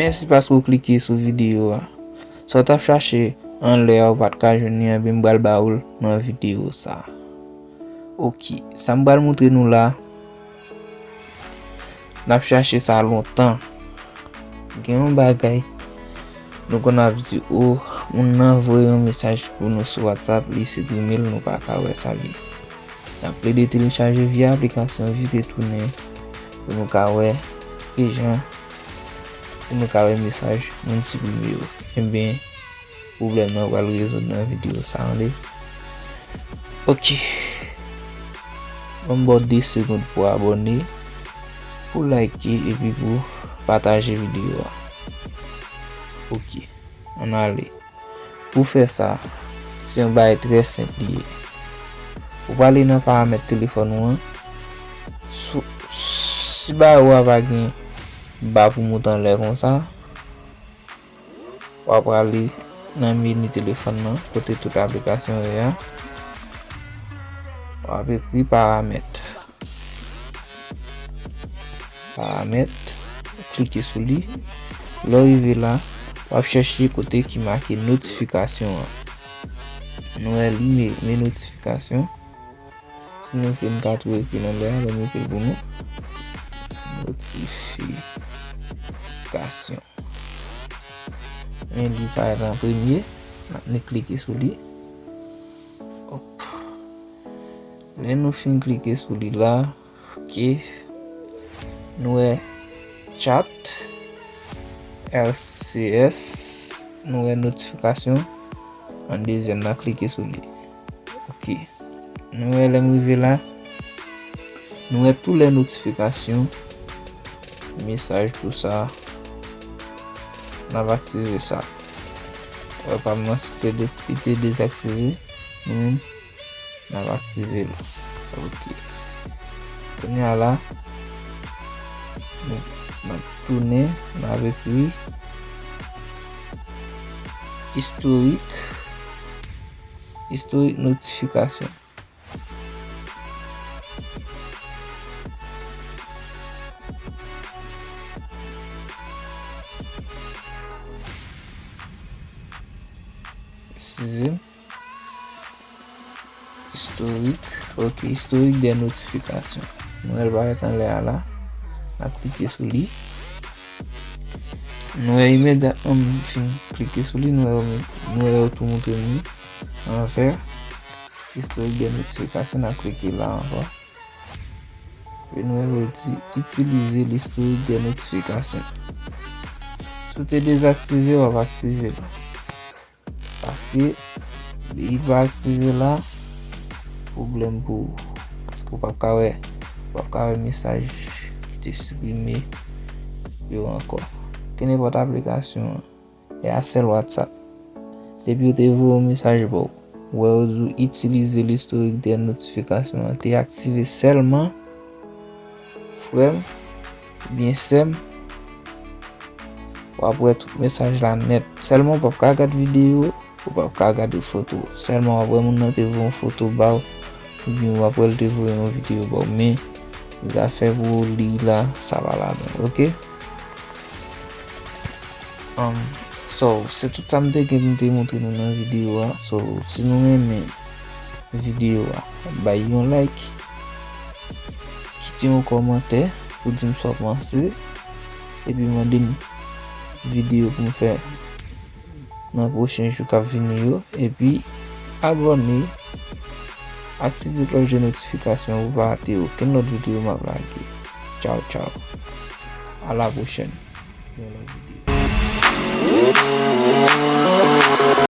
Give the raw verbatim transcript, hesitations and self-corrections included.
Mèsi paske w klike sou videyo a. Sa w t ap chache anlè a, ou pa t ka jwenn li, ebyen m pral ba ou l nan videyo sa a. Ok, sa m pral montre nou la, n ap chache sa lontan. Gen yon bagay, nou konn ap di, o, moun nan voye yon mesaj pou nou sou WhatsApp, li siprime l, nou pa ka wè sa li. N ap plede telechaje via aplikasyon Vip e tounen pou nou ka wè kijan pou nou ka wè mesaj moun siprime yo. Ebyen, pwoblèm nan pral rezoud nan videyo sa a, tande. Ok. Ban m ba w de segonn pou abòne, pou like epi pou pataje videyo a. Ok. Ann ale. Pou fè sa, se yon bagay trè senp li ye. Ou prale nan paramèt telefòn ou an. Sou, si ba ou a pa gen ba pou moute anlè konsa, w ap prale nan meni telefòn nan, kote tout aplikasyon yo ye a. W ap ekri paramèt. Paramèt, klike sou li. Lè w rive la, w ap chèche kote ki make notifikasyon an. Nou wè li, men, men notifikasyon. Si nou vle, n ka tou ekri l anlè a, men m ekri l pou nou. Notifikasyon. Men li parèt an premye, n ap ni klike sou li. Hop. Lè nou fin klike sou li la, ok. Nou wè chat, L C S, nou wè notifikasyon. An dezyèm nan, klike sou li. Ok. Nou wè lè m rive la, nou wè tout lè notifikasyon, mesaj, tou sa. N ap aktive sa. Wè pa m nan, si te de-, li te dezaktive, nou menm, n ap aktive l. Ok. Kounye a la, nou, n ap tounen, n ap ekri istorik, istorik notifikasyon. Eskize m. Istorik. Ok, istorik dè notifikasyon. Nou wè l parèt anlè a la. N ap klike sou li. Nou wè imedyatman m fin klike sou li, nou wè yo, nou wè yo tou montre m li an vè. Istorik dè notifikasyon, n ap klike la ankò. Epi nou wè yo di, itilize l'istorik dè notifikasyon. Si w te dezaktive, w ap aktive l. Paske, depi l pa aktive la, pwoblèm pou ou. Paske w p ap ka wè, w p ap ka wè mesaj ki te siprime yo ankò. Kenenpòt aplikasyon, e a sèl WhatsApp. Depi yo te voye yon mesaj ba w, ou wè yo di w itilize l'istorik dè notifikasyon an, te aktive sèlman, frè m, oubyen sè m, w ap wè tout mesaj la nèt. Sèlman w p ap ka gad videyo, ou p ap ka gade foto. Sèlman w ap wè moun nan te voye yon foto ba w, oubyen w ap wè l te voye yon videyo ba w. Men, zafè pou w li la, sa pa ladan l, ok? Um, so, se tout sa m te gen pou m te montre nou nan videyo a. So, si nou renmen videyo a, bay yon like, kite yon kòmantè pou di m sa w panse, epi mande m videyo pou m fè nan pwochen jou k ap vini yo, epi abòne, aktive klòch de notifikasyon pou w pa rate okenn lòt videyo m ap lage. Tchaw, tchaw. A la pwochèn. Yon lòt videyo.